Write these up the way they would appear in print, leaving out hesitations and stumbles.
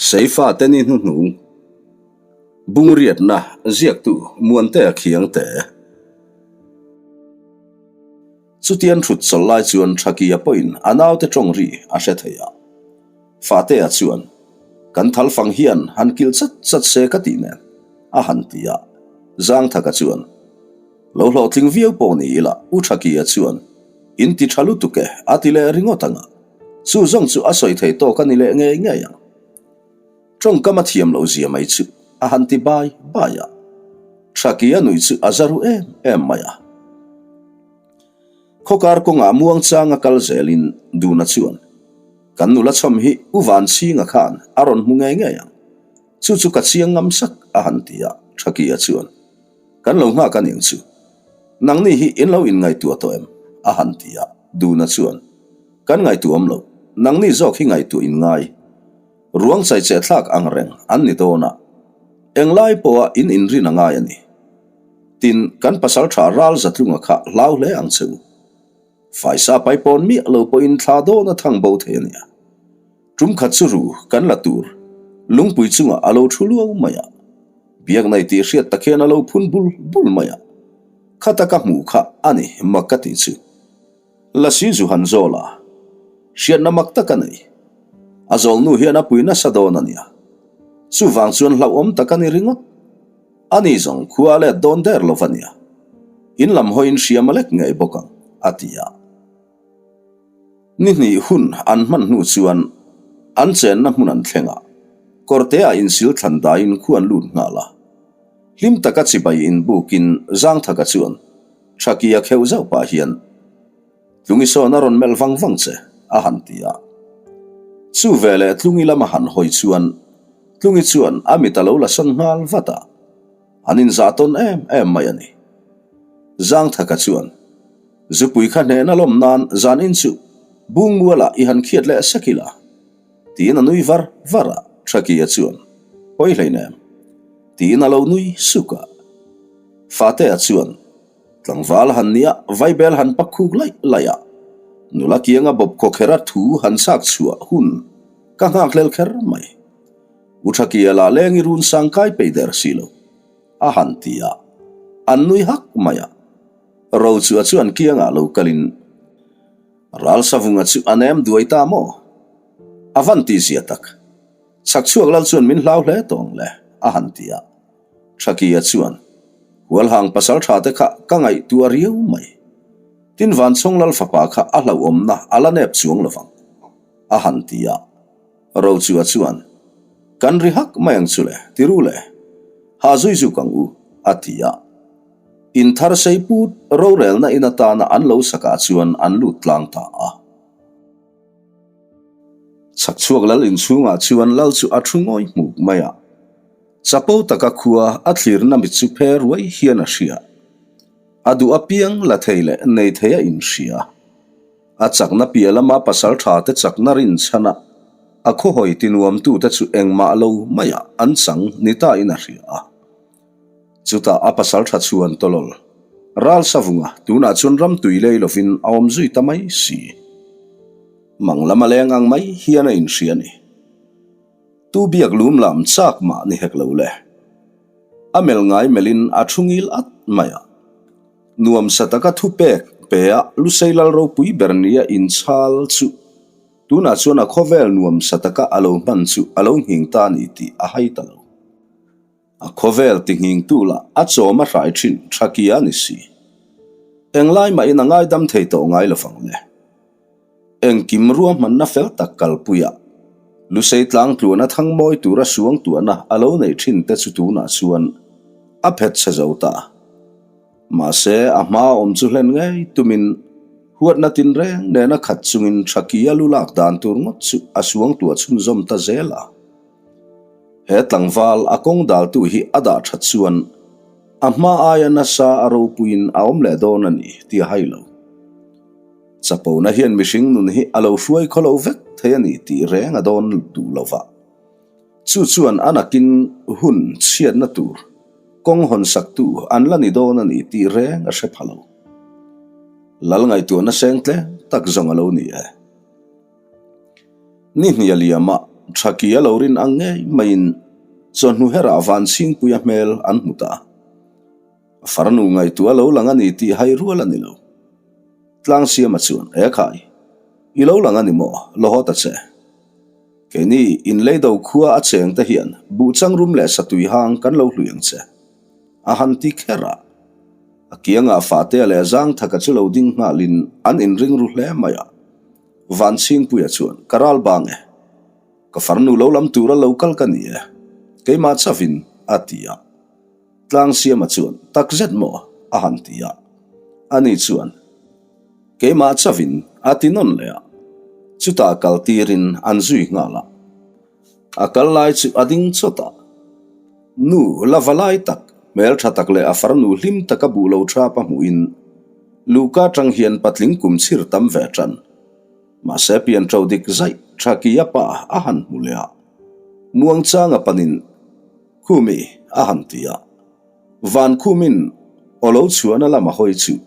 Seifa te ni hnuhnung Bungriatna ziaktu Muantea Khiangte. Chutian thut chawlh lai chuan Thakia pawhin a naute tawng ri a hre thei a. Fatea chuan, Kan thal fang hian han kilh chat chat se ka tih nen, a han ti a. Zangthaka chuan, Lo hlawhtling viau pawh ni ila, U Thakia chuan, In ti tha lutuk e, a ti leh ringawt ang a. Chu zawng chu a sawi thei tawk a ni leh ngei ngei ang. Tawngkam a thiam loh zia mai chu a han ti bai bai a. Thakia nui chu a za ru em em mai a. Khawkar kawngah muangchanga kal zelin Duna chuan, Kan nula chhawm hi U Vanchhinga khan a rawn hmu ngei ngei ang. Chu chu ka chiang ngam sak a han ti a, Thakia chuan, Kan lo nghak a ning chu. Nangni hi in lo inngaihtuah tawh em? a han ti a, Duna chuan, Kan ngaihtuah awm lo. Nangni zawk hi ngaihtuah in ngai. Ruang chaicheh thlak ang reng an ni dawn a, englai pawha in inrin a ngai a ni. Tin, kan pasal tha ral zatlunga kha hlau hle ang che u. Faisa paipawn miah lo pawhin thla dawn a thang bo thei a nia. Tum khat chu ru kan la tur lungpui chungah a lo thu luau mai a, biak nei tih hriat tak hian a lo phun bul bul mai a, khata ka hmuh kha a ni mak ka tih chu. Lasi zu han zawl a, hriatna mak tak a nei. A zawlnu hian a pui nasa dawn a nia. Chuvang chuan hlauhawm tak a ni ringawt. A ni zawng khua a let dawn der lo va nia. In lam hawiin hriam a lek ngei bawk ang, a ti a. Ni hnih hun an hman hnu chuan an chenna hmun an thleng a, kawrteah insil thlan daiin khu an lut nghal a. Hlim taka chibai inbukin Zangthaka chuan Thakia kheuh zauh pah hian, Tlungi sawn a rawn melh vang vang che, a han ti a. Chu veleh Tlungi lama han hawi chuan Tlungi chuan a mit a lo la sawn nghal vat a, an inzah tawn em em mai a ni. Zangthaka chuan, Zupui kha hnehna lawm nan zan in chu Bungmualah i han khiat leh sek ila, tiin a nui var var a, Thakia chuan, Pawi hleinem, tiin a lo nui suk a. Fatea chuan, Tlangval han nia vaibel han pak khuk laih laih a, nula kianga bawp khawkhera thu han chak chhuah hun ka nghakhlel kher mai. U Thakia lah leng i run sang kai peih der si lo, a han ti a, an nui hak mai a. Rochua chuan kiangah lo kalin, Ral Savunga chu a nem duai ta maw? A van tihzia tak. Chak chhuak lal chuan min hlau hle tawng le, a han ti a. Thakia chuan, Hualhang pasal tha te kha ka ngaihtuah riau mai. Tin Vanchhawng lal fapa kha a hlauhawmna a la nep chuang lovang, a han ti a. Rochua chuan, Kan ri hak mai ang chu le, ti ru le. Ha zui zuk ang u, a ti a. In thar sei put rorelna in atana an lo sakah chuan an lut tlang ta a. Chhak chhuak lal inchhungah chuan lal chu a thu ngawi hmuk mai a. Chapo taka khua a thlirna mit chu phe ruai hian a hria. A duh apiang la thei leh nei thei a inhria. A chakna piah lama pasal tha te chakna rinchhan a, a khawhawi tinuamtute chu engmah lo maiah an chang ni ta in a hria a. Chutah a pasal tha chuan tawlawl ral savunga tunah chuan ram tui lei lovin a awm zui ta mai si. Mang lama leng ang mai hian a inhria a ni. Tu biak lum lam chak mah ni hek lo le. A mel ngai melhin a thu ngil at mai a. Nuamsa taka thu pek pe a Lusei lal ropui ber nia inchhal chu tunah chuan a khawvel nuamsa taka a lo hman chu a lo nghing ta ni tih a hai ta lo. A khawvel ti nghingtu lah a chawm a hrai thin tha kia ni si. Englai mahin a ngaidam thei tawh ngai lovang le. Engkim ruahmanna fel tak kalpuiah Lusei tlang tluana thangmawi tura suangtuahna a lo neih thin te chu tunah chuan a phet chhe zo ta. Mahse a hma awm chu hlen ngei tumin huatna tinreng nena khat chungin tha kia lu lak dan tur ngawt chu a suangtuah chhunzawm ta zel a. He tlangval a kawng daltu hi a dah that chuan a hma aia nasa a ropuiin a awm leh dawn a ni tih a hai lo. Chapona hian mihring nun hi a lo hruai khaw lo vek thei a ni tih reng a dawn duh lo va. Chu chuan a nakin hun chhiatna tur kawng hawn saktu an la ni dawn a ni tih reng a hre pha lo. Lal ngaihtuahna seng tlem tak zawng a lo ni e. Ni hnih a liam a. Thaki a lo rin ang ngei maiin chawhnu herah Vanchhingpuia hmel an hmu ta. A farnu ngaihtuah a lo lang a ni tih hai rual a ni lo. Tlangsiama chuan, E khai, i lo lang a ni maw? Lo haw ta che. Keini inleido khua a cheng te hian buhchang rum leh satui hang kan lo hlui ang che. A han ti kher a. A kiangah Fahtea leh Zangthaka chu lo ding nghalin an inring ru hle mai a. Vanchhingpuia chuan, Ka ral bang e. Ka farnu lo lam tura lo kal ka ni e. Keimah chavin, a ti a. Tlangsiama chuan, Takzet maw? a han ti a. Ani chuan, Keimah chavin, a ti nawn leh a. Chutah kal tirin an zui nghal a. A kal lai chu a ding chawt a. Nu la va lai tak, hmeltha tak leh a farnu hlim taka buh lo thap a hmuhin, Luhka atang hian patling kum chhir tam ve tan. Mahse pian ṭo dik zaih Thaki a pa a han hmu leh a. Muangchanga panin, Khumi, a han ti a. Van Khumin aw lo chhuahna lam a hawi chu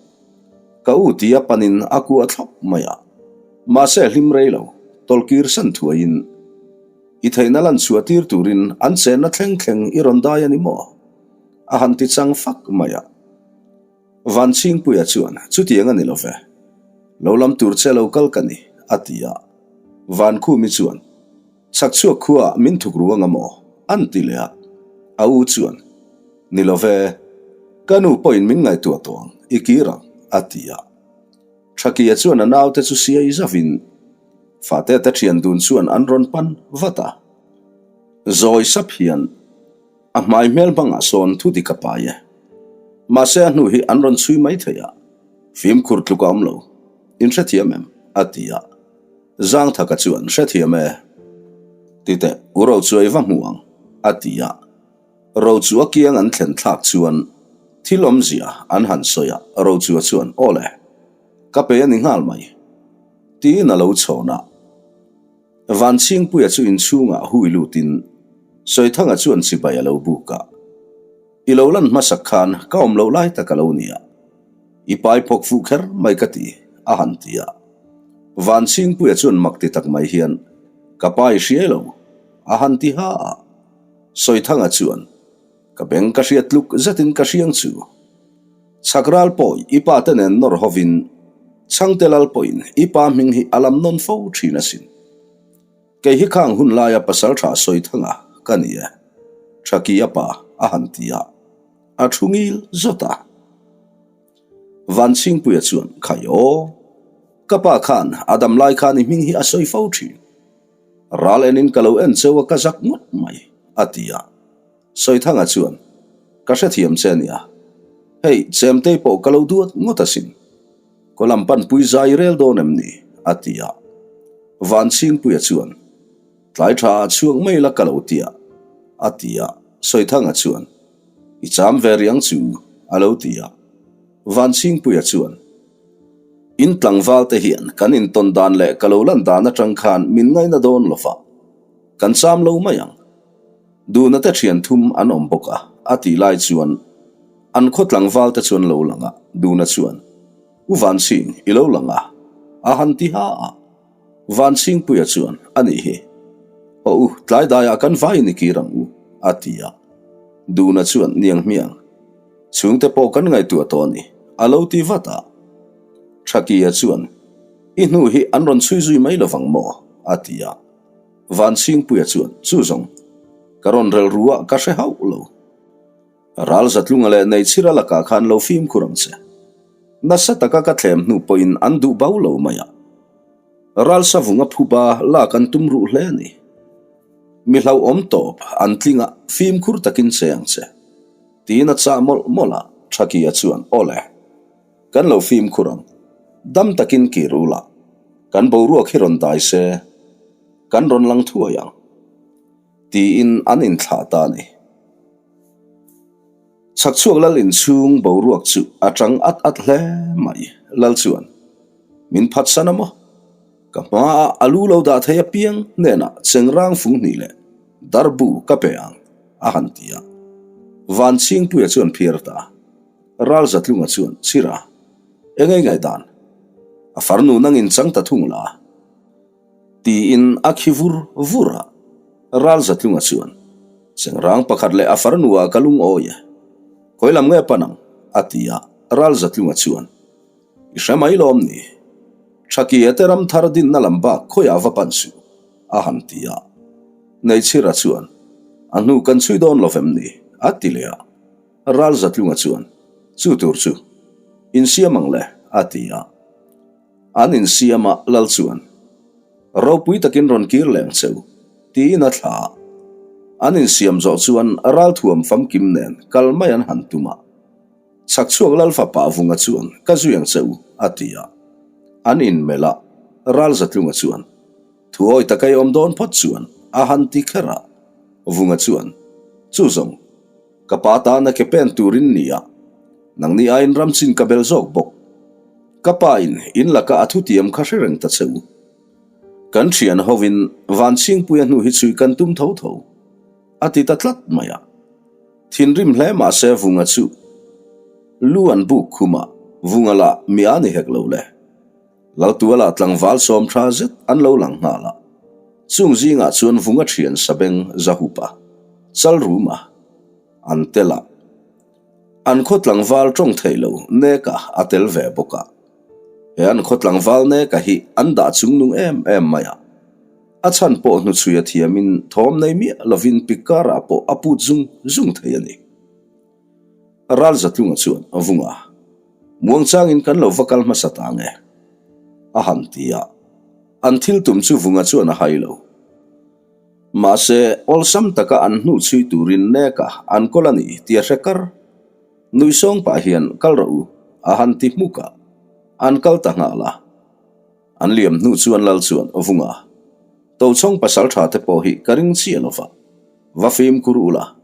ka u tia panin a kuah thlawp mai a. Mahse hlim rei lo, tawlhkir san thuaiin i theihna lan chhuah tir turin an chenna thleng thleng i rawn dai a ni maw? A han ti chang fak mai a. Van Chhingpuia chuan, Chutiang a ni lo ve. Lo lam tur che lo kal ka ni, a ti a. Van Khumi chuan, Chhak chhuak khuaah min thuk ru anga maw? An ti leh a. A u chuan, Ni lo ve, ka nu pawhin min ngaihtuah tawh ang, i kir ang, a ti a. Thakia chuan a naute chu siai zavin Fate te thian dun chuan an rawn pan vat a. Zawi sap hian a hmai hmel hmangah sawn thu dik a pai e. Mahse a hnu hi an rawn chhui mai thei a, fimkhur tluk a awm lo, in hrethiam em? a ti a. Zangthaka chuan hrethiam e, titeh u ro chu ei va hmu ang, a ti a. Ro chu a kiang an thlen thlak chuan thil awmzia an han sawi a, ro chu a chuan aw le, ka pe a ni nghal mai, tiin a lo chhawn a. Vanchhingpuia chu inchhungah hui lutin Sawithanga chuan chibai a lo buk a. I lo lan hmasak khan ka awm loh lai tak a lo nia. I pai phawk fuh kher mai ka ti, a han ti a. Vanchhingpuia chuan mak ti tak mai hian, Ka pa i hriai lo, a han ti ha a. Sawithanga chuan, Ka beng ka hriat tluk zetin ka hriang chu. Chhak ral pawh i pa te nen nawr hovin, Chhangte lal pawhin i pa hming hi a lam nawn fo thin asin. Kei hi khang hun laia pasal tha sawi thanga ka ni e, Thaki a pa a han ti a, a thu ngil zawt a. Vanchhingpuia chuan, Khai aw, ka pa khan a dam lai khan i hming hi a sawi fo thin. Ral enin ka lo en cheu a ka zak ngawt mai, a ti a. Sawithanga chuan, Ka hrethiam che a nia. Hei, Chemtei pawh ka lo duat ngawt asin. Kaw lam panpui zai rel dawn em ni? a ti a. Vanchhingpuia chuan, Tlai tha ah chhuak mai la ka lo ti a, a ti a. Sawithanga chuan, I cham ve riang chu, a lo ti a. Vanchhingpuia chuan, In tlangval te hian kan intawn dan leh ka lo lan dan atang khan min ngaina dawn lo va, kan cham lo mai ang. Duhna te thian thum an awm bawk a, a tih lai chuan an khaw tlangval te chuan lo lang a, Duhna chuan, U Vanchhing, i lo lang a, a han ti ha a. Vanchhingpuia chuan, A nih hi. Hawh u, tlai daiah kan vaiin i kir ang u, a ti a. Duhna chuan, Niang hmiang, chhungte pawh kan ngaihtuah tawh a ni, a lo ti vat a. Thakia chuan, I hnu hi an rawn chhui zui mai lovang maw? a ti a. Vanchhingpuia chuan, Chu zawng, ka rawn rel ru a, ka hre hauh lo. Ral Zatlunga leh Neichhira lakah khan lo fimkhur ang che. Nasa taka ka thlem hnu pawhin an duh bau lo mai a. Ral Savunga phuba lak an tum ruh hle a ni. Mi hlauhawm tawp an tling a, fimkhur takin che ang che. Tiin a chah mawlh mawlh a, Thakia chuan, Aw le. Kan lo fimkhur ang. Dam takin kir u la, kan boruak hi rawn dai se, kan rawn lang thuai ang, tiin an inthlah ta a ni. Chhakchhuak lal inchhung boruak chu a chang at at hle mai. Lal chuan, Min phatsan a maw? Ka hmaah a lu lo dah thei apiang hnenah chengrang fung hnih leh darbu ka pe ang, a han ti a. Vanchhingpuia chuan phiar ta a. Ralzatlunga chuan, Chira, eng ei ngaihdan? A farnu nangin chang ta thung la? Tiin a khi vur vur a. Ralzatlunga chuan, Chengrang pakhat leh a farnua ka lungawi e. Khawi lam nge pan ang? a ti a, Ralzatlunga chuan, I hre mai lawm ni? Thakia te ram thar dinna lam bak khawiah va pan suh, a han ti a. Neichhira chuan, A hnu kan chhui dawn lo vem ni? a ti leh a. Ralzatlunga chuan, Chu tur chu insiam ang le, a ti a. An insiam a, Lal chuan, Ropui takin rawn kir leng cheu, tiin a thla a. An insiam zawh chuan ralthuam famkim nen kal mai an han tum a. Chhakchhuak Lal fapa Vunga chuan, Ka zui ang cheu, a ti a. An inmelh a, Ralzatlunga chuan, Thuawi taka i awm dawn phawt chuan, a han ti kher a. Vunga chuan, Chu zawng, ka pa tana ke pen turin ni a, nangni aiin ram chin ka bel zawk bawk. Ka pa in in laka a thutiam kha hre reng ta che u. Kan thian hovin Vanchhingpuia hnu hi chhui kan tum tho tho, a ti ta tlat mai a. Thinrim hle mah se Vunga chu lu an buk khum a, Vunga lah mi a ni hek lo le. Laltuala tlangval sawm tha zet an lo lang nghal a, chung zingah chuan Vunga thian Sabeng Zahupa, Chalruma an tel a. An khaw tlangval tawng theih lo Neka a tel ve bawk a. He an khaw tlangval Neka hi an dah chungnung em em mai a. A chhan pawh hnuchhui a thiamin thawm nei miah lovin pik karah pawh a put zung zung thei a ni. Ralzatlunga chuan a vung a, Muangchangin kan lo va kal hmasa ta nge? a han ti a. An thil tum chu Vunga chuan a hai lo. Mahse, awlsam taka an hnu chhui turin neka an kawl a ni tih a hre kar. Nuihsawng pah hian kal rawh u, a han ti hmuk a. An kal ta nghal a. An liam hnu chuan Lal chuan Vunga, Tochhawng pasal tha te pawh hi ka ring chiah lova, va fimkhur ula,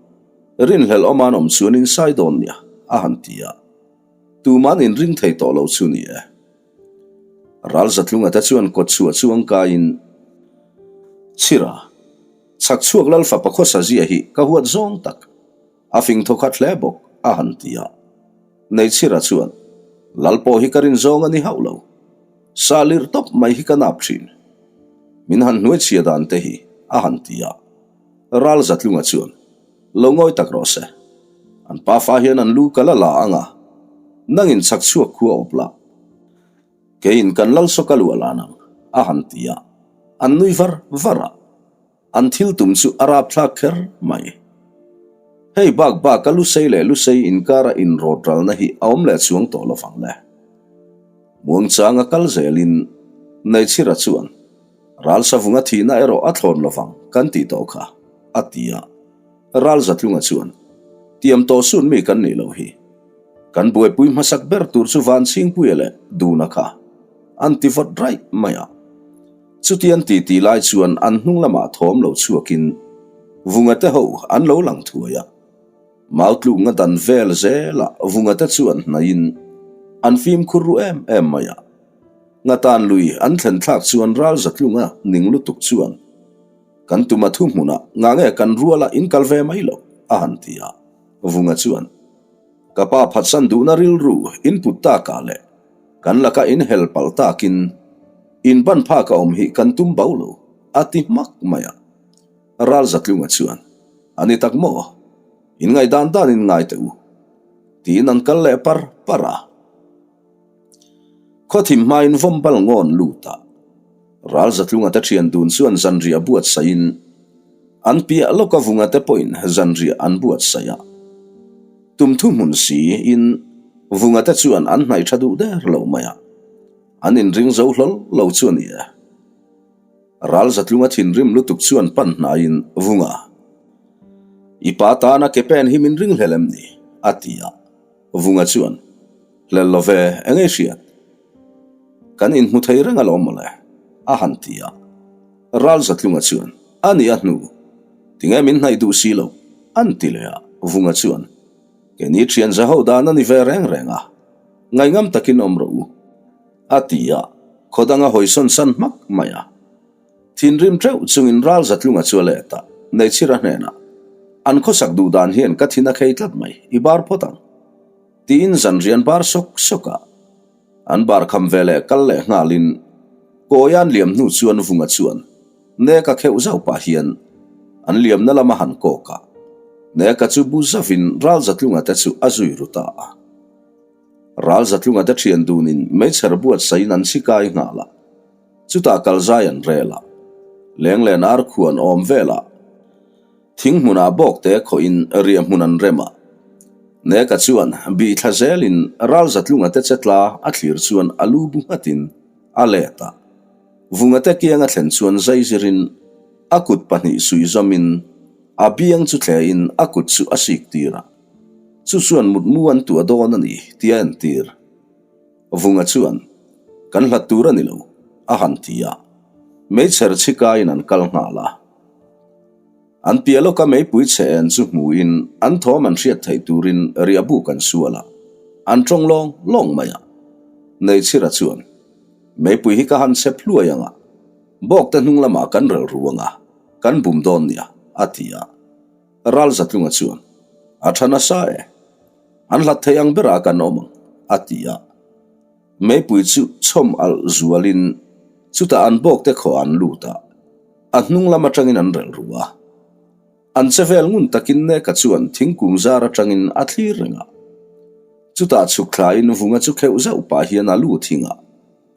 rinhlelh awm an awm chuan in sai dawn nia, a han ti a. Tuman inring thei tawh lo chu ni e. Ralzatlunga te chuan kawt chhuah chu ang kaiin, Chhira, chhak chhuak Lal fapa khawsa zia hi ka huat zawng tak, a fing thawkhat hle bawk, a han ti a. Neichhira chuan, Lal pawh hi ka rin zawng a ni hauh lo. Sa lirh tawp mai hi ka nap thin. Min han hnuaichhia dan te hi, a han ti a. Ralzatlunga chuan, Lo ngawi tak rawh se. An pafa hian an lu ka la la ang a, nangin chhak chhuak khua awp la. Keiin kan lal saw ka luah lan ang, a han ti a. An nui var var a. An thil tum chu a rapthlak kher mai. Hei bak bak a lusei leh lusei inkara inrawt ralna hi a awm leh chuang tawh lo vang le. Muangchang a kal zelin Neichhira chuan Ralsavunga thihna erawh a thlawn lo vang kan tih tawh kha, a ti a. Ralzatlunga chuan, Tiam tawh sun mi kan nih loh hi. Kan buaipui hmasak ber tur chu Vanchhingpuia leh Duna kha an ti vawt raih mai a. Chuti an titi lai chuan an hnung lamah thawm lo chhuakin Vunga te ho an lo lang thuai a. Mau tlukna dan vel zelah Vunga te chuan hnaihin an fimkhur ru em em mai a. Ngatan lui an thlen thlak chuan Ralzatlunga ning lutuk chuan, Kan tuma thu hmunah ngah nge kan ruala in kal ve mai loh? a han ti a. Vunga chuan, Ka pa phatsan duhna rilru in put takah leh kan laka in hel palh takin in ban phak a awm hi kan tum bo lo, a ti hmak mai a. Ralzatlunga chuan, A ni tak maw? In ngaihdan danin ngai teh u, tiin an kal leh par par a. Khawthim hmain vawmbal ngawn lut a, Ralzatlunga te thian dun chuan zanriah buatsaihin an piah lawka vunga te pawhin zanriah an buatsaih a. Tum thuhmun siin vunga te chuan an hnaih tha duh der lo mai a, an inring zo hlawl lo chu a ni e. Ralzatlunga thinrim lutuk chuan pan hnaiin vunga, I pa tana ke pen hi min ringhlel em ni? a ti a. Vunga chuan, Hlel lo ve, eng ei hriat? Kan inhmu thei reng alawm mawle, a han ti a. Ralzatlunga chuan, A ni a hnu, tinge min hnaih duh si lo? an ti leh a. Vunga chuan, Keini thian za ho dan a ni ve reng reng a, ngaihngam takin awm rawh u, a ti a, khaw danga hawisawn san hmak mai a. Thinrim teuh chungin Ralzatlunga chu a let a, Neichhira hnenah, An khawsak duh dan hian ka thin a khei tlat mai, i bar phawt ang. Tiin zanrian bar sawk sawk a. An bar kham ve leh kal leh nghalin Kawia'n liam hnu chuan Vunga chuan nek a kheuh zauh pah hian. An liamna lama han kawk a, Neka chu bu zavin Ralzatlunga te chu a zui ru ta a. Ralzatlunga te thian dunin meichher buatsaiin an chhikai nghal a, chutah kalzai an rel a, lenglen ar khuan awm velah thing hmunah bawkte khawhin riah hmun an rem a. Neka chuan bihthla zelin Ralzatlunga te chetla a thlir chuan a lu bu nghatin a let a. Vungate kianga thlen chuan zaizirin a kut pahnih suih zawmin a biang chu thlein a kut chu a sik tir a, chu chuan mutmu an tuah dawn a ni tih a entir. Vunga chuan, Kan hlat tur a ni lo, a han ti a. Meichher chhikaiin an kal nghal a. An piah lawka meipui chhe en chu hmuin an thawm an hriat theih turin riahbuk an sual a, an tawng lawng lawng mai a. Neichhira chuan, Meipui hi ka han chep hluai ang a, bawkte hnung lamah kan rel ru ang a, kan bum dawn nia, a ti a. Ralzatlunga chuan, A tha nasa e, an hlat thei ang berah kan awm ang, a ti a. Meipui chu chhawm alh zualin chutah an bawkte khaw an lut a, a hnung lam atangin an rel ru a. An che vel ngun takin Neka chuan thingkung zar atangin a thlir reng a. Chutah chhuk thlain Vunga chu kheuh zauh pah hian a lu thing a,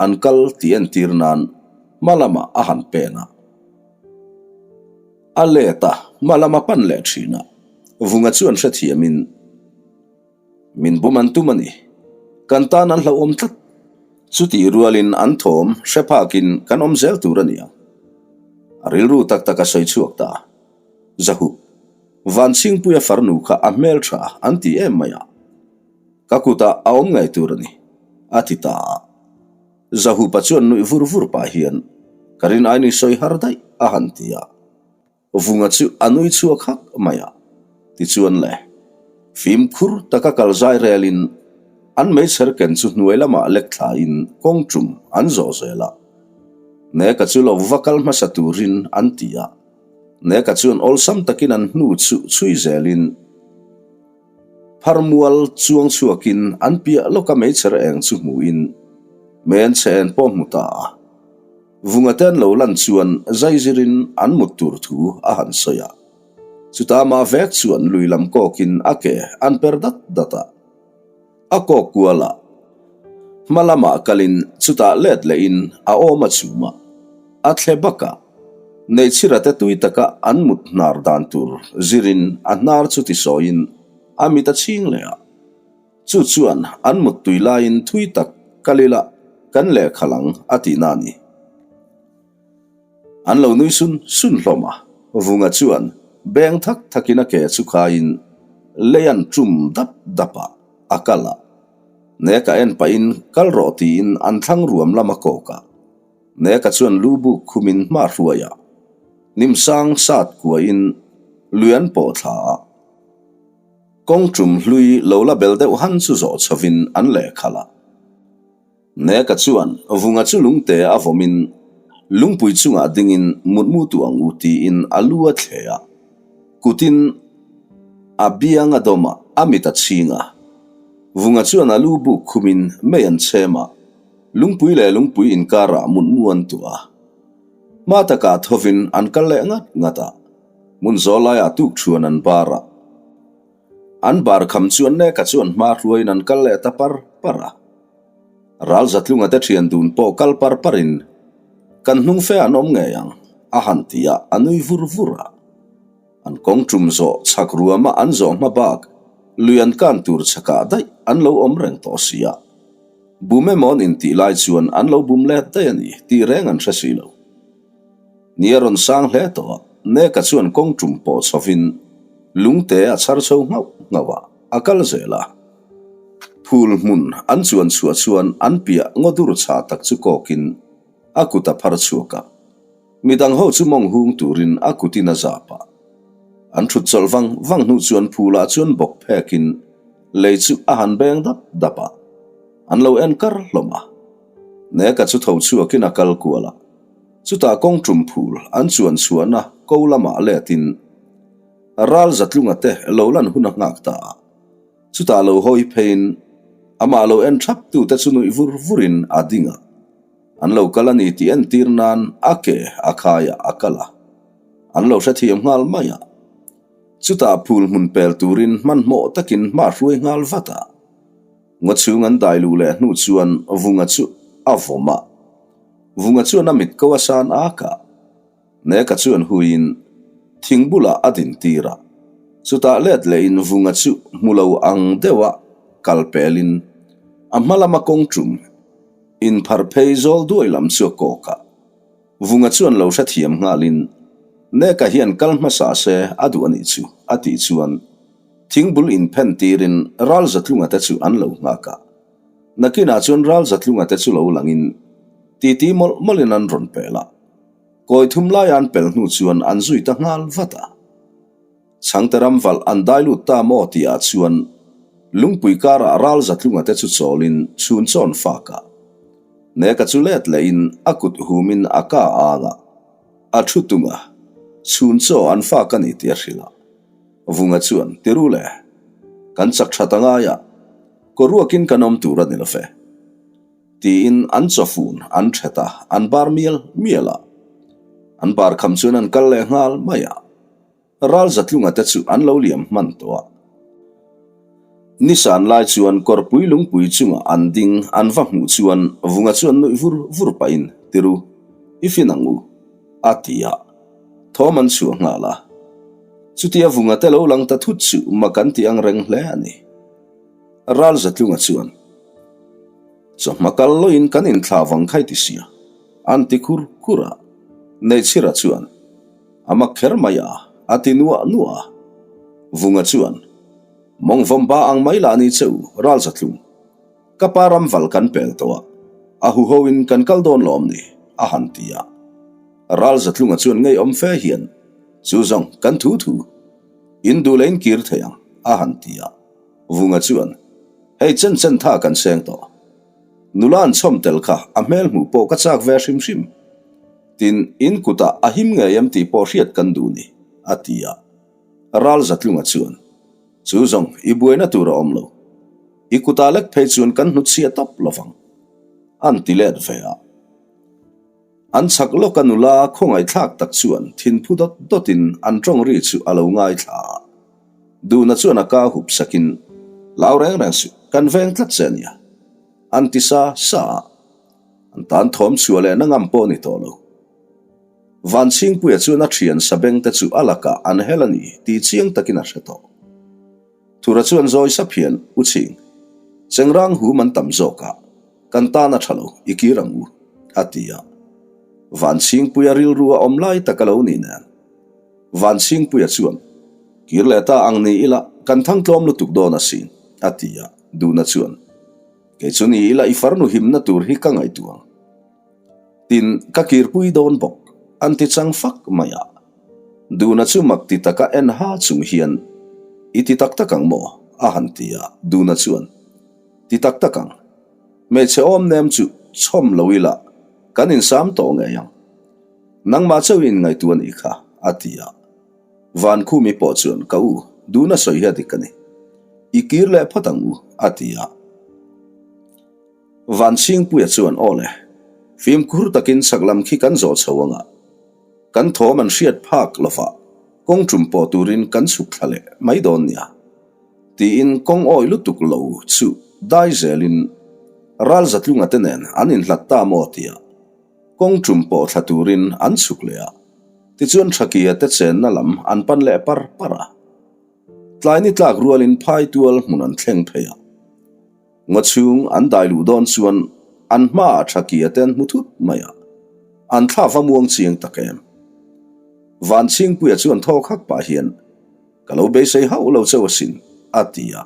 an kal tih entir nan hma lamah a han pen a. A let a, hma lama pan leh thin a, Vunga chuan hrethiamin, Min bum an tum a ni. Kan tan an hlauhawm tlat. Chutih rualin an thawm hre phakin kan awm zel tur a ni ang. A rilru tak tak a sawi chhuak ta. Zahu, Vanchhingpuia farnu kha a hmel tha an ti em mai a. Ka kutah a awm ngei tur a ni, a ti ta a. Zahupa chuan nuih vur vur pah hian, Ka rin aini sawi har daih, a han ti a. Vunga chu a nui chhuak hak mai a, tichuan le, fimkhur taka kal zai relin an meichher ken chu hnuai lamah lek thlain kawng tum an zawh zel a. Neka chu lo va kal hmasa turin an ti a, Neka chuan awlsam takin an hnu chu chhui zelin pharmual chuang chhuakin an piah lawka meichher eng chu hmuin men chhe en pawh hmu ta a. Vunga te an lo lan chuan zaizirin an mut tur thu a han sawi a. Chuta amah vek chuan lui lam kawkin a ke an per dat dat a. A kawk kual a, hma lamah kalin chutah let lehin a awm a chum a. A thle bak a, Neichhira te tui taka an mut hnar dan tur zirin a hnar chu tisawiin a mit a chhing leh a. Chu chuan an muttui laiin thui tak kal ila kan lehkha lang a tihna a ni. An lo nui sun sun hlawm a, Vunga chuan beng thak thakin a ke chu khaiin lei an tum dap dap a, a kal a. Neka en pahin kal rawh tiin an thlang ruam lam a kawk a. Neka chuan lu buk khumin hma hruai a, Nimsang sat kuahin lui an pawh thla a. Kawng tum hlui lo la bel deuh han chu zawh chhovin an lehkhalh a. Neka chuan Vunga chu lungte a vawmin lungpui chungah dingin mutmu tu ang u tiin a lu a thle a. Kutin a biang a dawm a, a mit a chhing a. Vunga chuan a lu buk khumin mei an chhem a, lungpui leh lungpui inkarah mutmu an tuah a. Hma takah thovin an kal leh ngat ngat a. Hmun zawl laiah tuk thuan an bar a, an bar kham chuan Neka chuan hma hruaiin an kal leh ta par par a. Ralzatlunga te thian dun pawh kal par parin, Kan hnung fe an awm ngei ang, a han ti a, a nui vur vur a. An kawng tum zawh chhak ruama an zawh hma bak lui an kan tur chhakah daih an lo awm reng tawh si a. Bum emaw an intih lai chuan an lo bum let daih a ni tih reng an hre si lo. Ni a rawn sang hle tawh a, Neka chuan kawng tum pawh chhovin lungte a chhar chho nghauh nghauh a, a kal zel a. Phul hmun an chuan chhuah chuan an piah ngaw dur chha tak chu kawkin a kut a phar chhuak a, midang ho chu mawng hung turin a kutin a zap a. An thut chawlh vang vang hnu chuan phulah chuan bawk phekin lei chu a han beng dap dap a, an lo en kar hlawm a. Neka chu tho chhuakin a kal kual a. Chutah kawng tum phul an chuan chhuahna ko lamah letin ral Zatlunga te lo lan hun a nghak ta a. Chutah lo hawi pheiin amah lo en thap tute chu nuih vur vurin a ding a. An lo kal a ni tih entir nan a ke a khaiah a kal a. An lo hrethiam nghal mai a. Chutah phul hmun pel turin hmanhmawh takin hma hruai nghal vat a. Ngaw chhung an dai luh leh hnu chuan Vunga chu a vawm a. Vunga chuan a mit ko a san ak a. Neka chuan huiin thing bulah a din tir a. Chutah let lehin Vunga chu hmu lo ang deuha kal pelin a hma lama kawng tum inphar phei zawl duai lam chu a kawk a. Vunga chuan lo hrethiam nghalin, Neka hian kal hmasa se a duh a nih chu, a tih chuan thingbul inphen tirin Ralzatlunga te chu an lo nghak a. Nakinah chuan Ralzatlunga te chu lo langin titi mawlh mawlhin an rawn pel a. Kawi thum laia an pel hnu chuan an zui ta nghal vat a. Chhangte ram valh an dai lut ta maw tihah chuan lungpui karah ral zatlunga te chu chawlin chhun chawn fak a. Neka chu let lehin a kut humin a ka ang a, a thu tung a, chhun chaw an fak a ni tih a hrilh a. Vunga chuan, Tiru le, kan chak that a ngai a, kaw ruakin kan awm tur a ni lo ve. Tiin an chawfun an thet a, an bar mial mial a. An bar kham chuan an kal leh nghal mai a. Ral Zatlunga te chu an lo liam hman tawh a. Nisan lai chuan kawrpui lungpui chunga an ding an va hmuh chuan Vunga chuan nuih vur vur pahin, Tiru, i fin ang u, a ti a. Thawm an chhuah nghal a. Chutia Vunga te lo lang ta thut chu mak an ti ang reng hle a ni. Ral Zatlunga chuan, Chawhma kal loin kan inthlah vang khai ti sia, an ti khur khur a. Neihchhira chuan, A mak kher mai a, a ti nuah nuah a. Vunga chuan, Mawng vawm ba ang mai lah ni che u, Ralzatlung. Ka pa ram val kan pel tawh a, a huho in kan kal dawn lawm ni, a han ti a. Ralzatlunga chuan ngeiawm fe hian, Chu zawng, kan thu thu. In duh leh in kir thei ang, a han ti a. Vunga chuan, Hei chen chen tha kan seng tawh. Nula an chhawm tel kha a hmel hmuh pawh ka chak ve hrim hrim. Tin, in kutah a him ngei em tih pawh hriat kan duh ni, a ti a. Ral Zatlunga chuan, Chu zawng, i buaina tur a awm lo. I kutah lek phei chuan kan hnutchhiah tawp lovang, an ti let ve a. An chhak lawka nula khawngaihthlak tak chuan thinphu dawt dawtin an tawng ri chu a lo ngaithla a. Duna chuan a ka hup sakin, Lau reng reng suh, kan veng tlat che ania, an ti sa sa a. An tan thawm chhuah leh na ngam pawh a ni tawh lo. Vanchhingpuia chuan a thian sabeng te chu a lakah an hel a ni tih chiang takin a hre tawh. Thura chuan zawi sap hian, U Chhing, chengrang hum an tam zawk a, kan tan a tha lo, i kir ang u, a ti a. Vanchhingpuia rilru a awm lai tak a lo ni nen. Vanchhingpuia chuan, Kir leh ta ang ni ila, kan thang tlawm lutuk dawn asin, a ti a, Duna chuan, Kei chu ni ila i farnu himna tur hi ka ngaihtuah ang. Tin, ka kirpui dawn bawk, an ti chang fak mai a. Duna chu mak ti taka en ha chung hian, I ti tak tak ang maw? a han ti a, Duna chuan, Ti tak tak ang. Hmeichhe awm nem chu chhawm lo ila kan insam tawh ngei ang. Nangmah chauh i inngaihtuah a nih kha, a ti a. Vankhumi pawh chuan, Ka u, Duna sawi hi a dik a ni. I kir leh phawt ang u, a ti a. Vanchhingpuia chuan, Aw le, fimkhur takin chhak lam khi kan zawh chho ang a, kan thawm an hriat phak lovah kawng tum pawh turin kan chhuk thla leh mai dawn nia, tiin kawng awi lutuk lo chu dai zelin Ralzatlunga te nen an inhlat ta maw tia kawng tum pawh thla turin an chhuk leh a, tichuan Thakia te chenna lam an pan leh par par a. Tlai ni tlak rualin Phaitual hmun an thleng phei a. Ngaw chhung an dai luh dawn chuan an hmaah Thakia te an hmu thut mai a, an thla va muang chiang tak em. Vanchhingpuia chuan thawk hak pah hian, Ka lo beisei hauh lo cheu asin, a ti a.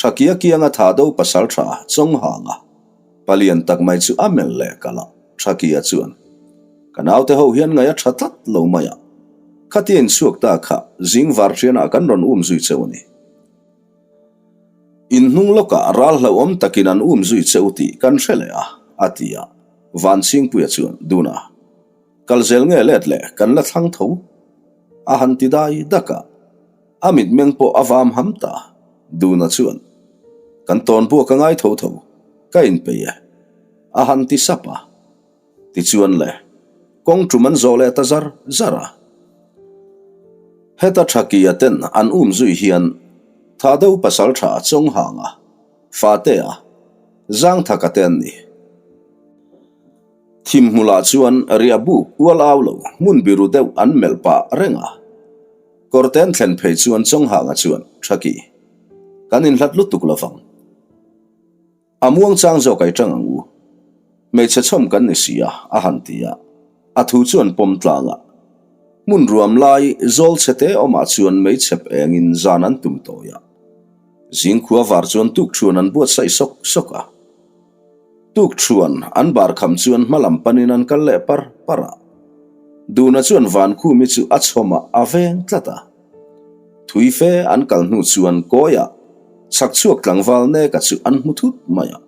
Thakia kianga tha do pasal tha Chawnghanga palian tak mai chu a melh leh kalh a, Thakia chuan, Ka naute ho hian ngaih a tha tlat lo mai a, khatia inchhuak ta kha zing var thianah kan rawn um zui cheu a ni. In hnung lawkah ral hlauhawm takin an um zui cheu tih kan hre leh a, a ti a. Vanchhingpuia chuan, Duna, kal zel nge let leh kan la thlang tho? A han ti dai dak a. A mitmeng pawh a vam ham ta. Duna chuan, Kan tawn buak a ngai tho tho, ka inpeih e, a han ti sap a. Tichuan le, kawng tum an zawh leh ta zar zar a. Heta Thakia ten an um zui hian Thado pasaltha Chawnghanga, Fatea, Zangthaka te an ni. Thim hmulah chuan riah buk ual au lo hmun biru deuh an melh pah reng a. Kawrte an thlen phei chuan Chawnghanga chuan, Thaki, kan inhlat lutuk lovang. A muang chang zawk ai tang ang u. Hmeichhe chhawm kan ni si a, a han ti a. A thu chuan pawm tlang a. Hmun ruam lai zawl chhe te awmah chuan meichhep engin zan an tum tawi a. Zing khua var chuan tukṭhuan an buatsaih sawk sawk a. Tukṭhuan an bar kham chuan hma lam panin an kal leh par par a. Duna chuan Vankhumi chu a chhawmah a veng tlat a. Thui fe an kal hnu chuan kawiah chhak chhuak tlangval Neka chu an hmu thut mai a,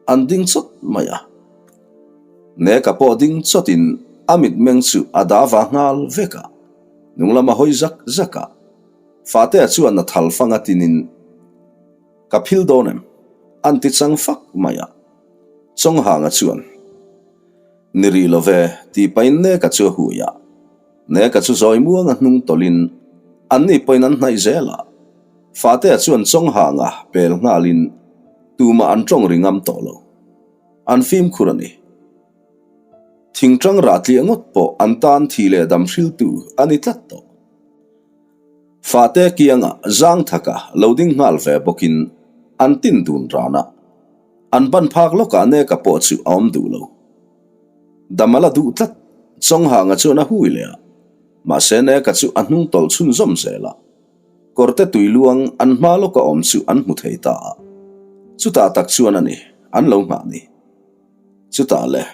an ding chawt mai a. Neka pawh ding chawtin a mitmeng chu a dava nghal vek a, hnung lama hawi zak zak a. Fatea chuan a thal fang a tinin, Ka phil dawn em? an ti chang fak mai a. Chawnghanga chuan, Ni rih lo ve, tih pahin Neka chu a hui a. Neka chu zawi muanga hnung tawlhin anni pawhin an hnaih zel a. Fatea chuan Chawnghanga pel nghalin tumah an tawng ri ngam tawh lo. An fimkhur a ni. Thingtang rah tliah ngawt pawh an tan thih leh dam hriltu a ni tlat tawh. Fate kianga zang thaka lo ding nghal ve bawkin an tin dun ran a. An ban phak lawkah Neka pawh chu a awm duh lo. Dam a la duh tlat, Chawnghanga chuan a hui leh a. Mahse Neka chu a hnung tawlh chhunzawm zel a. Kawrte tui luang an hma lawka awm chu an hmu thei ta a. Chutah tak chuan a ni, an lo nghah ni. Chutah le,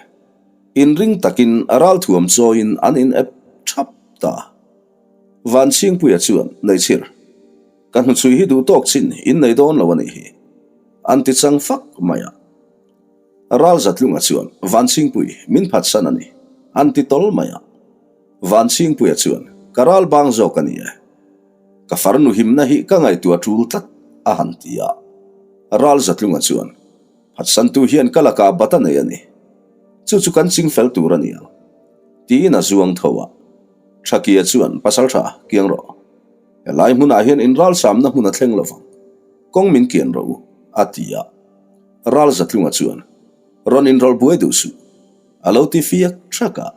inring takin ralthuam chawiin an in ep thap ta. Vanchhingpuia chuan, Neichhir, ka hnuchhui hi duh tawk chin in nei dawn lo a nih hi, an ti chang fak mai a. Ralzatlunga chuan, Vanchhingpui, min phatsan a ni, an ti tawl mai a. Vanchhingpuia chuan, Ka ral bang zawk a ni e. Ka farnu himna hi ka ngaihtuah tul tlat, a han ti a. Ralzatlunga chuan, Phatsantu hian ka lakah bat a nei a ni. Chu chu kan ching fel tur a ni ang, tiin a zuang tho a. Thakia chuan, Pasal tha, kiang rawh. Helai hmunah hian inralsamna hmun a thleng lo vang. Kawng min kian rawh u, a ti a. Ralzatlunga chuan, Rawn inrawlh buai duh suh, a lo ti fiak thak a.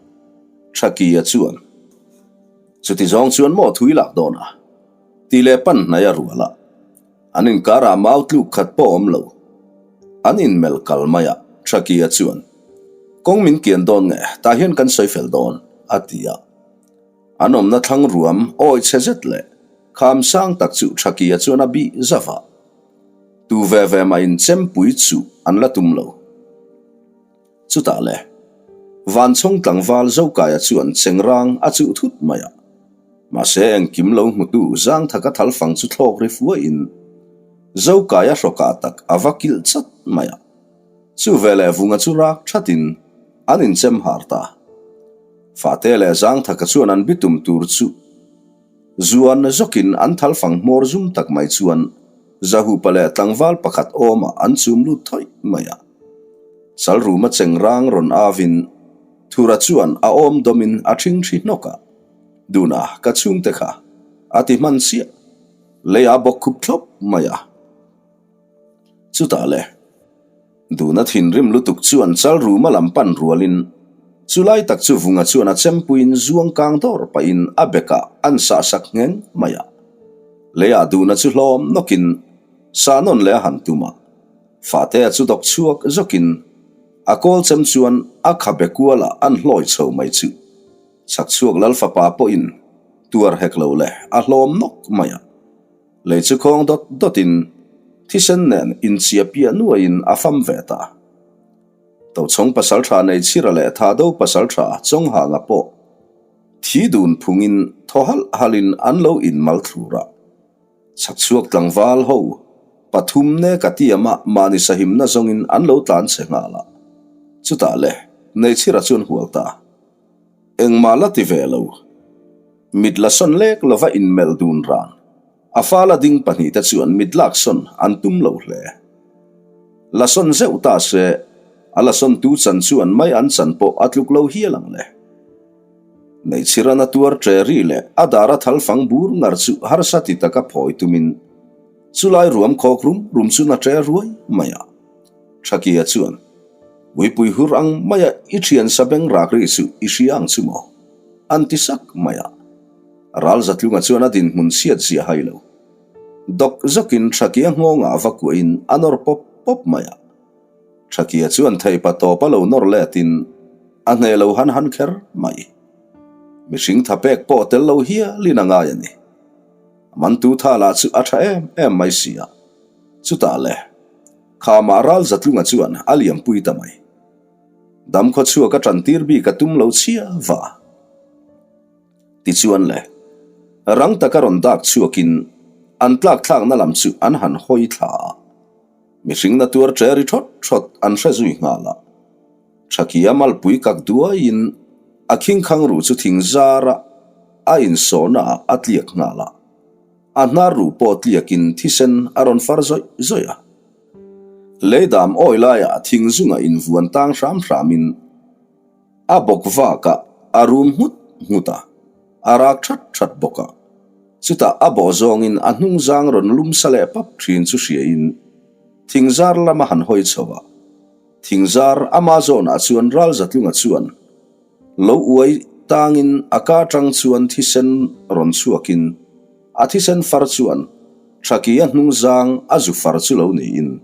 Thakia chuan, Chuti zawng chuan maw thui lak dawn a? Ti leh pan hnai a rual a. An inkarah mau tluk khat pawh awm lo. An inmelh kal mai a, Thakia chuan, Kawng min kian dawn nge, tah hian kan sawi fel dawn, a ti a. An awmna thlang ruam awi chhe zet leh kham sang tak chu Thakia chuan a bih zauh a. Tu ve ve mah in chempui chu an la tum lo. Chutah le, Vanchhawng tlangval Zokaia chuan chengrang a chuh thut mai a. Mahse engkim lo hmutu Zangthaka thalfang chu thlawk ri fuaiin Zokaia hrawkah tak a va kilh chat mai a. Chu veleh Vunga chu rak thatin an inchem har ta. Fate leh Zangthaka chuan an bitum tur chu Zuan zawkin an thalfang hmawr zum tak mai chuan Zahupa leh tlangval pakhat awmah an chum lut thawih mai a. Chalruma chengrang rawn avin Thura chuan a awm dawmin a ṭhing ṭhi hnawk a, Duna ka chhungte kha a ti hman chiah, lei a bawk khup thlawp mai a. Chutah le, Duna thinrim lutuk chuan Chalruma lam pan rualin chulai tak chu Vunga chuan a chempuiin zuang kang dawr pahin a bekah an sahsak ngheng mai a. Leiah Duna chu hlawm nawkin sah nawn leh a han tum a. Fatea chu dawk chhuak zawkin a kawl chem chuan a khabe kualah an hlawi chho mai chu. Chhak chhuak Lal fapa pawhin tuar hek lo le a hlawm nawk mai a. Lei chu khawng dawt dawtin thisen nen inchia piah nuaiin a fam ve ta. Tochhawng pasaltha Neichhira leh Thado pasaltha Chawnghanga pawh thi dun phungin thaw halh halhin an lo inmal thlur a. Chhakchhuak tlangval ho pathum ne ka tiam a mahni sahimna zawngin an lo tlan che nghal a. Chutah le, Neichhira chuan hual ta. Engmah la ti ve lo. Mit la sawn lek lova inmelh dun ran. A fala ding pahnihte chuan mit lak sawn an tum lo hle. La sawn zeuh ta se, a la sawn tu chan chuan mai an chan pawh a tluk lo hial ang le. Neichhirana tuar ṭe ri leh a dara thal fang bur ngar chu harsa ti taka phawi tumin chulai ruam khawk rum rum chu na ṭe ruai mai a. Thakia chuan, Uipui hur ang maia i ṭhian sa beng rak ri chu i hria ang chu maw? an ti sak mai a. Ralzatlunga chuan a dinhmun chhiat zia hai lo. Dawk zawkin Thakia nghawngah va kuahin a nawr pawp pawp mai a. Thakia chuan theipa tawp a lo nawr letin a hneh lo han han kher mai. Mihring tha pek pawh tel lo hialin a ngai a ni. A mantu tha lah chu a tha em em mai si a. Chutah le, khamah Ralzatlunga chuan a liampui ta mai. Damkhaw chhuak a tantir bik a tum lo chhia va. Tichuan le, rang taka rawn dak chhuakin an tlak thlakna lam chu an han hawi thla a. Mihring na tuar ṭe ri ṭhawt ṭhawt an hre zui nghal a. Thakia malpui kak duaiin a khingkhang ruh chu thing zara a insawhna ah a tliak nghal a. A hnar ruh pawh tliakin thisen a rawn far zawih zawih a. Leidam awi laiah thing zungah invuan tang hram hramin A bawk vak a, a rum nghut nghut a, a rak that that bawk a. Chutah a bawh zawngin a hnungzang rawn lum sa leh pap thin chu hriain thingzar lama han hawi chho a. Thingzar ama zawnah chuan Ralzatlunga chuan lo uai tangin a ka tang chuan thisen rawn chhuakin a thisen far chuan Thakia hnungzang a zu far chu lo niin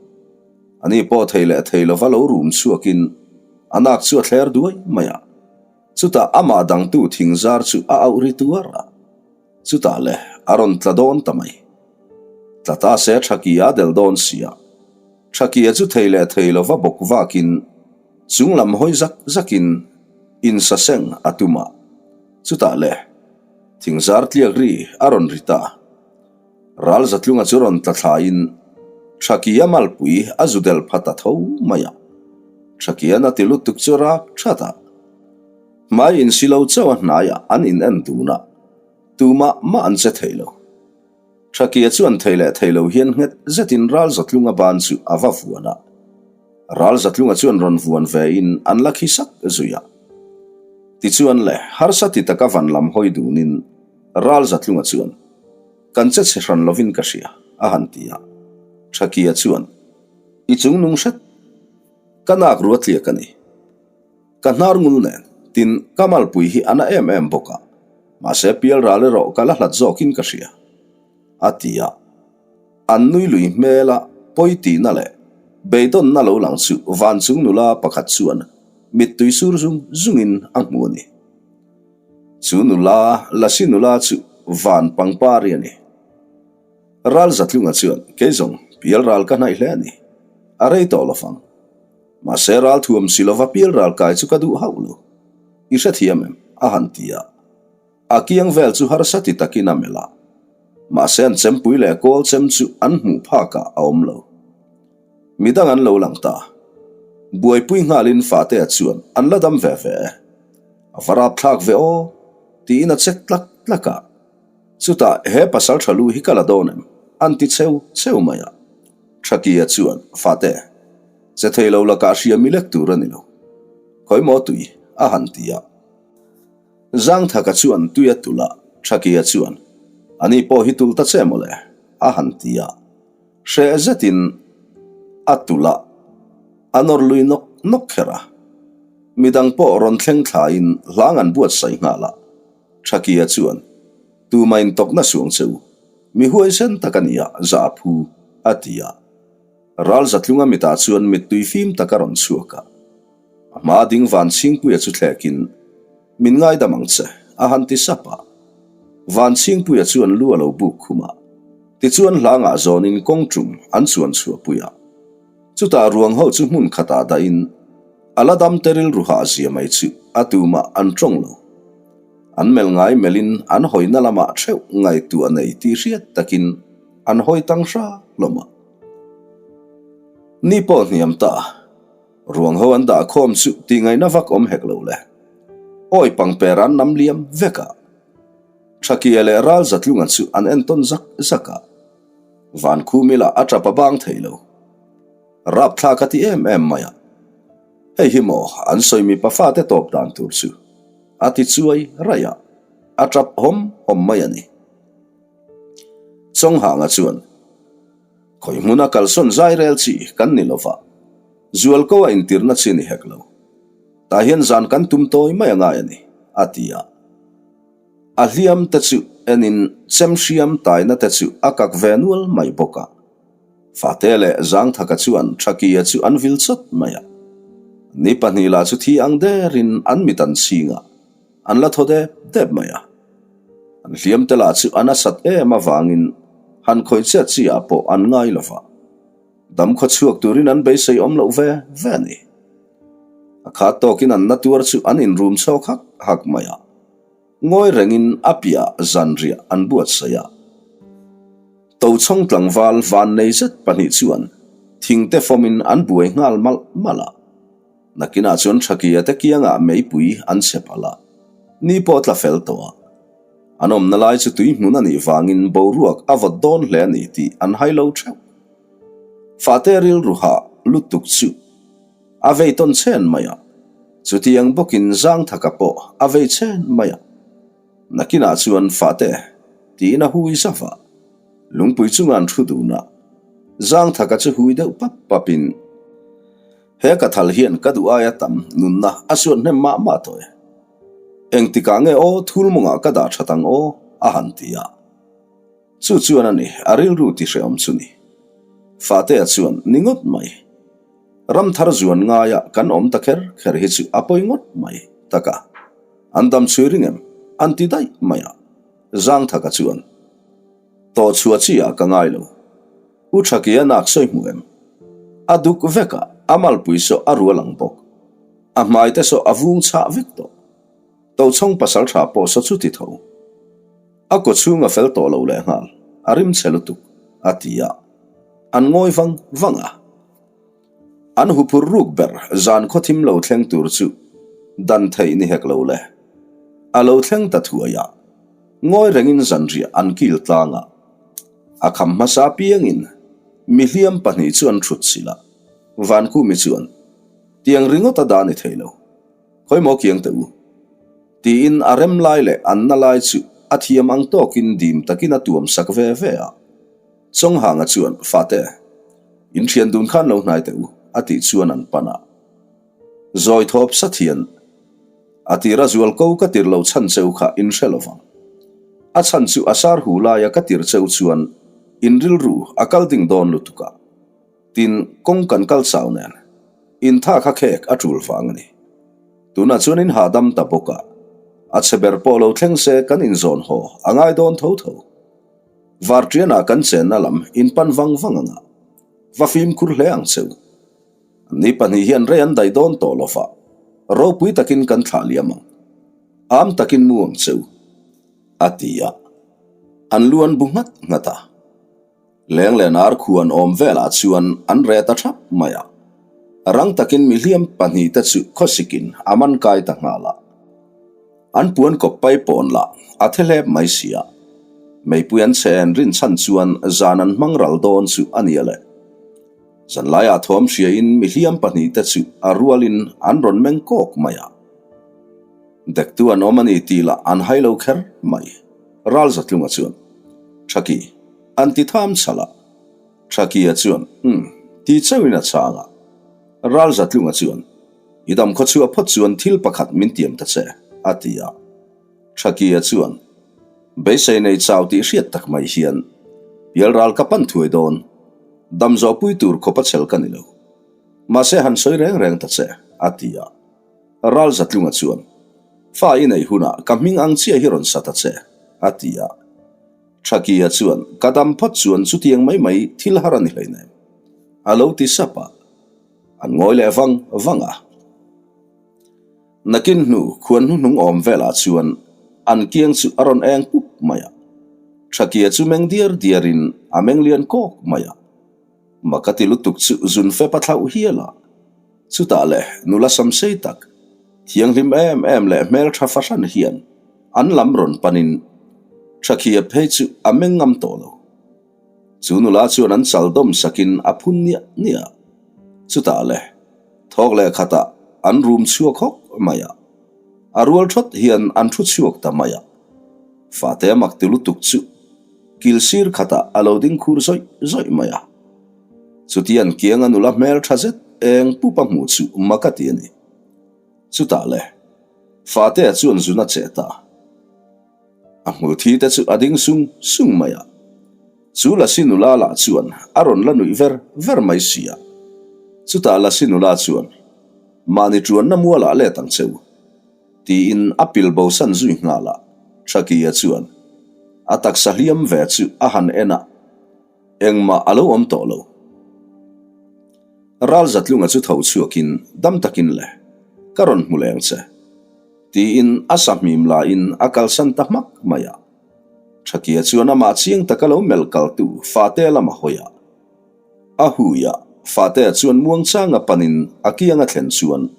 ani pawh thei leh thei lova lo rum chhuakin A nak chu a thler duai mai a, chutah amah dangtu thingzar chu a auh ri tuar a, chutah le a rawn tla dawn ta mai. Tla ta se Thakia a del dawn si a, Thakia chu thei leh thei lova bawk vakin chung lam hawi zak zakin insaseng a tum a, chutah le thingzar tliak ri a rawn ri ta. Ralzatlunga chu rawn tla thlaiin Thakia malpui a zu del pha ta tho mai a. Thakian a ti lutuk chu rak that a. Hmai insi lo chauh a hnaiah an in en dun a, tumah mah an che thei lo. Thakia chuan thei leh thei lo hian nghet zetin Ralzatlunga ban chu a va vuan a. Ralzatlunga chuan rawn vuan vein an la khi sak zui a. Tichuan le, harsa ti taka van lam hawi dunin Ralzatlunga chuan, Kan che chhe hran lovin ka hria, a han ti a. Thakia chuan, I chung nung hret. Ka nak rua tliak a ni. Ka hnar ngul nen, tin, ka malpui hi a na em em bawk a. Mahse pial ral erawh ka la hlat zawkin ka hria, a ti a. An nui lui hmela pawi tihna leh beidawnna lo lang chu van chung nula pakhat chuan mittui sur zung zungin a hmu a ni. Chu nula, Lasi nula chu van pangpari a ni. Ral Zatlunga chuan, Kei zawng, pial ral ka hnaih hle a ni. A rei tawh lo fang. Mahse ral thuam si lova pial ral kai chu ka duh hauh lo. I hrethiam em? a han ti a. A kiang vel chu harsa ti takin a melh a. Mahse an chempui leh kawl chem chu an hmuh phakah a awm lo. Midang an lo lang ta. Buaipui nghalin Fatea chuan an la dam ve ve e. A va rap thlak ve aw, tiin a chek tlak tlak a. Chutah he pasal tha lu hi ka la dawn em? an ti cheu cheu mai a. Thakia chuan, Fate, che thei lo lakah hria mi lek tur a ni lo. Khawimaw tui? a han ti a. Zangthaka chuan tui a tulh a, Thakia chuan, Ani pawh hi tulh ta che mawle, a han ti a. Hreh zetin a tulh a, a nawr lui nawk nawk kher a. Midang pawh rawn thleng thlaiin hlang an buatsaih nghal a. Thakia chuan, Tuma intawkna suang che u, mi huaisen tak a ni a, za a phu, a ti a. Ralzatlunga mitah chuan mittui fim tak a rawn chhuak a. A hma ding van Chhingpuia chu thlekin, Min ngaidam ang che, a han ti sap a. Van Chhingpuia chuan lu a lo buk khum a. Tichuan hlangah zawnin kawng tum an chuan chhuahpui a. Chutah ruang ho chu hmun khatah dahin a la dam te rilru hah zia mai chu a tumah an tawng lo. An melh ngai melhin an hawina lamah theuh ngaihtuah nei tih hriat takin an hawi tang hra hlawm a. Ni pawh hniam ta. Ruang ho an dah khawm chu tih ngaihna vak awm hek lo le. Awi pangper an nam liam vek a. Thakia leh ral Zatlunga chu an entawn zak zak a. Vankhum ila a tap a bang thei lo. Rapthlak a ti em em mai a. Hei hi maw an sawi mipa fate tawp dan tur chu. A ti chuai raih a, a tap hawm hawm mai a ni. Chawnghanga chuan, Khawi hmuna kalsawn zai rel chi kan ni lova, zualko a intirna chi ni hek lo. Tah hian zan kan tum tawi mai a ngai a ni, a ti a. A hliam te chu enin chem hriam taina te chu a kak ve nual mai bawk a. Fate leh Zangthaka chuan Thakia chu an vil chawt mai a. Ni pahnih lah chu thi ang derin an mit an chhing a, an la thaw dep dep mai a. An hliam te lah chu a nasat em avangin han khawih chiat chi ah pawh an ngai lo va. Dam khaw chhuak turin an beisei awm loh ve ve a ni. A khat tawkin an na tuar chu an inrum chhawk hak hak mai a. Ngawi rengin a piah zanriah an buatsaih a. Tochhawng tlangval vannei zet pahnih chuan thingte fawmin an buai nghal malh malh a. Nakinah chuan Thakia te kiangah meipui an chhe palh a, ni pawh tla fel tawh a. An awmna lai chu tui hmun a nih vangin boruak a vawt dawn hle a ni tih an hai lo theuh. Fate rilru hah lutuk chu a vei tawn chhen mai a, chutiang bawkin Zangthaka pawh a vei chhen mai a. Nakinah chuan Fate tiin a hui zauh a, lungpui chunga an thu dun a, Zangthaka chu hui deuh pap papin, He ka thal hian ka duh aia tam nunna a suat hnem mah mah tawh e. Engtikah nge aw thulmungah ka dah that ang aw? a han ti a. Chu chuan a ni, a rilru ti hrehawm chu ni. Fatea chuan, Ni ngawt mai. Ramthar zuan ngaia kan awm ta kher kher hi chu a pawi ngawt mai. Taka, an dam chhui ring em? An ti daih mai a. Zangthaka chuan, Tawh chhuah chi ah ka ngai lo. U Thakia nak sawi hmu em? A duk vek a, a malpui saw a rual ang bawk. A hmai te saw a vung chhah vek tawh. Tochhawng pasal tha pawh saw chu ti tho. A kaw chhung a fel tawh lo leh nghal, a rim chhe lutuk, a ti a. An ngawi vang vang a. An huphur ruk ber zan khawthim lo thleng tur chu dan theih ni hek lo le. A lo thleng ta thuai a, ngawi rengin zanriah an kil tlang a. A kham hmasa piangin mihliam pahnih chu an thut silh a, Vankumi chuan, Tiang ringawt a dah ni thei lo. Khawi maw kiang teh u? Tiin a rem lai leh an na lai chu a thiam ang tawkin dim takin a tuam sak ve ve a. Chawnghanga chuan, Fate, in thian dun khan lo hnai teh u, a tih chuan an pan a. Zawi thawp sa thian, A tira zual ko ka tir lo chhan cheu kha in hre lovang. A chhan chu a sar hu laia ka tir cheu chuan in rilru a kal ding dawn lutuk a. Tin, kawng kan kal chau nen, in tha kha khek a tul vang a ni. Tunah chuan in hahdam ta bawk a, a chhe ber pawh lo thleng se kan inzawn haw a ngai dawn tho tho. Varṭianah kan chenna lam in pan vang vang ang a, va fimkhur hle ang cheu. Ni pahnih hian rei an daih dawn tawh lo va, ropui takin kan thlah liam ang. Am takin mu ang cheu, a ti a. An lu an bu nghat nghat a. Leng leh nar khuan awm velah chuan an reh ta thap mai a. Rang takin mihliam pahnihte chu khawsikin a man kai ta nghal a. An puan kawp pai pawn lah a the hlep mai si a. Meipui an chhe en rin chhan chuan zan an hmang ral dawn chu a nia le. Zanlaiah thawm hriain mihliam pahnihte chu a rualin an rawn meng kawk mai a. Dektu an awm a ni tih lah an hai lo kher mai. Ralzatlunga chuan, Thaki, an ti tham chhalh a. Thakia chuan, Umm, ti chauhin a chhang a. Ralzatlunga chuan, I dam khaw chhuah phawt chuan thil pakhat min tiam ta che, a ti a. Thakia chuan, Beisei nei chau tih hriat tak mai hian, Pialral ka pan thuai dawn, dam zawhpui tur khawp a chhel ka ni lo. Mahse han sawi reng reng ta che, a ti a. Ralzatlunga chuan, Fa i neih hunah ka hming ang chiah hi rawn sa ta che, a ti a. Thakia chuan, Ka dam phawt chuan chutiang mai mai thil har a ni hleinem, a lo ti sap a. An ngawi leh vang vang a. Nakin hnu khuan hnuhnung awm velah chuan an kiang chu a rawn eng pup mai a. Thakia chu meng diar diarin a meng lian kawk mai a. Maka ti lutuk chu zun fep a thlauh hial a. Chutah le nula samsei tak, thianghlim em em leh hmeltha fahran hian an lam rawn panin Thakhia phei chu a meng ngam tawh lo. Chu nula chuan an chal dawm sakin a phun niah niah a. Chutah le thawk leh khatah an rum chhuak hawk mai a. A rual thawt hian an thu chhuak ta mai a. Fate a mak ti lutuk chu kil sir khatah a lo ding khur zawih zawih mai a. Chutian kianga nula hmel tha zet eng pupa hmuh chu mak a ti a ni. Chutah le, Fatea chuan zun a cheh ta. A hmul thi te chu a ding sung sung mai a. Chu Lasi nula lah chuan a rawn la nuih ver ver mai si a. Chutah Lasi nula chuan, Mahni ṭuanna mualah let ang che u, tiin a pil bosan zui nghal a. Thakia chuan a taksa hliam ve chu a han en a, engmah a lo awm tawh lo. Ralzatlunga chu tho chhuakin dam takin le, ka rawn hmu leng che. Tiin a sahmim laiin a kalsan ta hmak mai a. Thakia chuan amah chiang taka lo melh kaltu Fate lam a hawi a. A hui a, Fatea chuan muangchanga panin a kiang a thlen chuan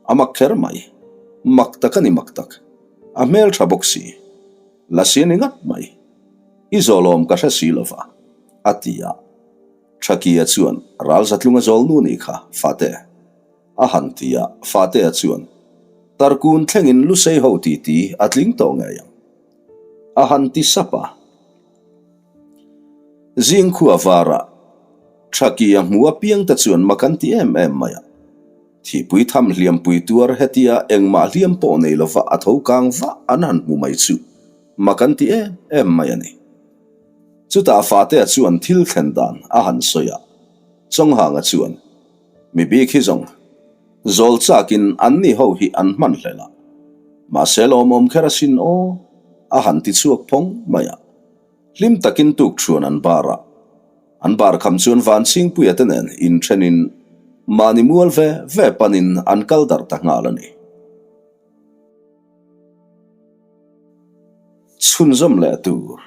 a mak kher mai. Mak tak a ni mak tak. A hmel tha bawk si. La si a ni ngat mai. I zawlawm ka hre si lova, a ti a. Thakia chuan Ralzatlunga zawlnu nih kha, Fate. A han ti a, Fatea chuan, Tarkun thlengin Lusei ho titi a tling tawh ngei ang. A han ti sap a. Zingkhua varah Thakia hmu apiang te chuan mak an ti em em mai a. Thihpui tham hliampui tuar hetia engmah hliam pawh nei lova a tho kang vah an han hmu mai chu mak an ti em em mai a ni. Chutah Fatea chuan thil thlen dan a han sawi a, Chawnghanga chuan, Mi bik hi zawng zawl chakin an ni ho hi an hman hlel a, mahse lawmawm kher asin aw, a han ti chhuak phawng mai a. Hlim takin tuk thuan an bar a, an bar kham chuan Vanchhingpuia te nen inthenin mahni mual ve ve panin an kal darh ta nghal a ni. Chhunzawm leh tur.